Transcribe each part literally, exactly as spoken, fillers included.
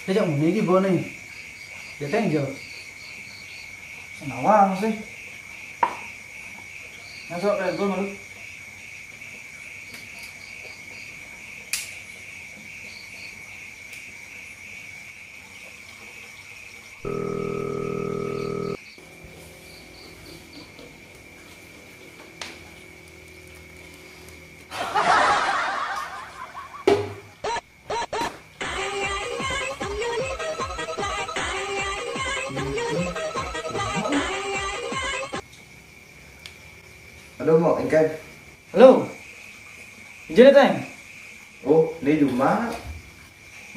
Kejak muni ki bone. Dia tenjo. Senawang sih. Masuk ke gua malu. Aduh, mau engkai. Halo. Ijai, Teng. Oh, ni jumah.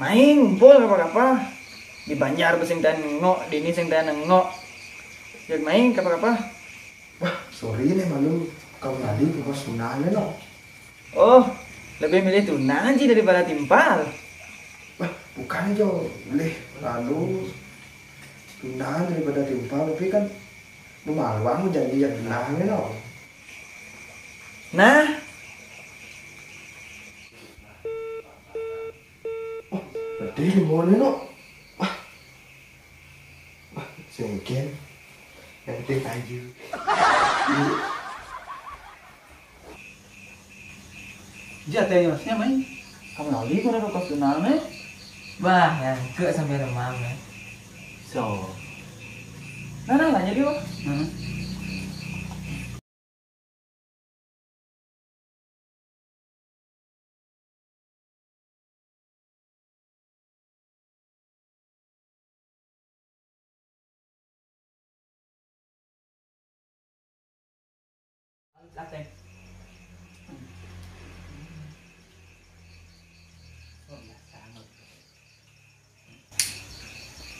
Main ngumpul kapa-kapa. Di Banjar sing taén nengok, di ni sing taén nengok. Jadi main kapa-kapa. Wah, sorry nih malu. Kamu tadi pas tunangan no. Oh, lebih milih tunangan sih daripada timpal. Wah, bukan jo, milih lalu tunangan daripada timpal, tapi kan memaluang janji yang tunangan no. Nah, oh, berarti di mana no? Wah, wah, sengken. Yang penting aja. Jatenya main. Kamu lali kau ada kos tunangan eh? Bah, yang ke sampai remang eh. So. Nah, nah, nanya dia. Hmm.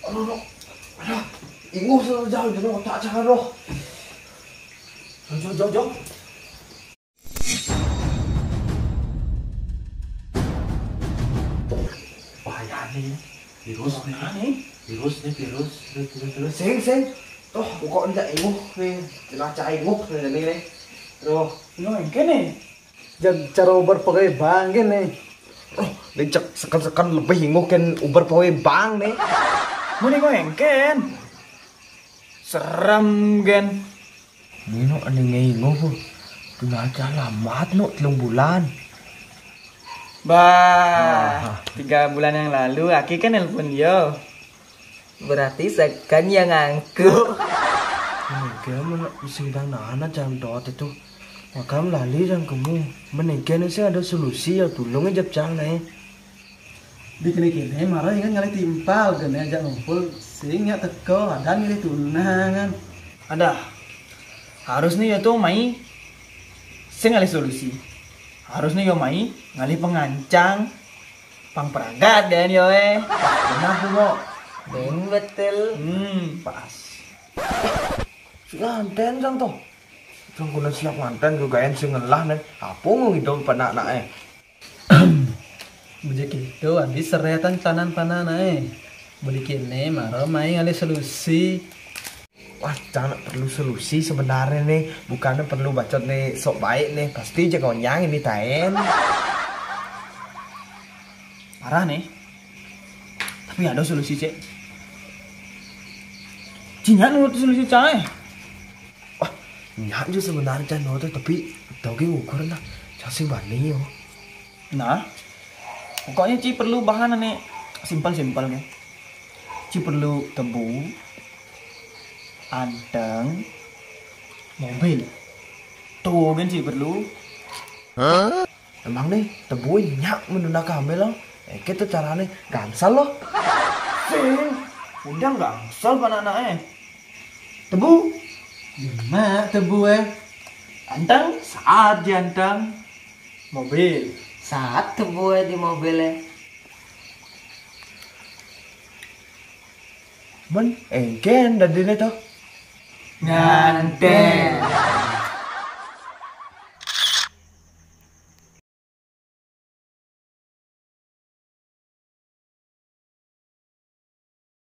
Aduh, aduh, aduh. Ingus jauh, jauh, tak cara doh. Jauh, jauh, jauh, jauh. Bahaya nih. Virus nih. Virus nih, virus. Virus, virus, virus. Sing, sing. Tuh, pokoknya inguh nih. Kena cai inguh nih, nih, nih. Aduh. Ini yang kene. Jan cara ubar pegawai bank gini. Oh, diajak sekan-sekan lebih inguh kan ubar pegawai bank nih. Muni kau engken. Serem gen. Nino ane ngai inguh bu. Tuna aja lamat no telung bulan. Bah, tiga bulan yang lalu Aki kan nelpon dia. Berarti sekan yang ngangku. Menega mana bisa hidang nana jam dot itu. Makam lali jam kamu. Menega ni sih ada solusi ya, tulung aja pecah nih. Di kene-kene marah ingat ngalih timpal, kene ajak ngumpul, sing nyak teko, ada milih tunangan. Ada. Harus nih ya tuh mai sing ngalih solusi. Harus nih yo mai ngalih pengancang. Pang peragat kan yo eh. Benar tuh, Bok. Beng betul. Hmm, pas. Sudah anten kan tuh. Kan guna siap nganten juga yang sing ngelah nih. Apa mau hidup anak-anak eh. Bujik itu habis seretan tanan panana eh. Beli kene maro mai ngalih solusi. Wah, jangan perlu solusi sebenarnya nih. Bukannya perlu bacot nih sok baik nih. Pasti aja konyang ini taen. Parah nih. Tapi ada solusi cek. Cinya nurut solusi cai. Wah, nyak juga sebenarnya cai nurut tapi tau gak ukur lah. Cai sing bani yo. Nah, pokoknya ci perlu bahan nih simpel-simpel kan. Ci perlu tebu, anteng, mobil. Tuh kan ci perlu. Emang nih tebu nyak menunda kami loh. Eh, kita caranya gansal loh. Sing, udah gansal anak-anak eh. Tebu. Mak tebu eh. Anteng, saat di anteng. Mobil. Saat tebu eh di mobil eh. Men, engken dadine to. Nganten.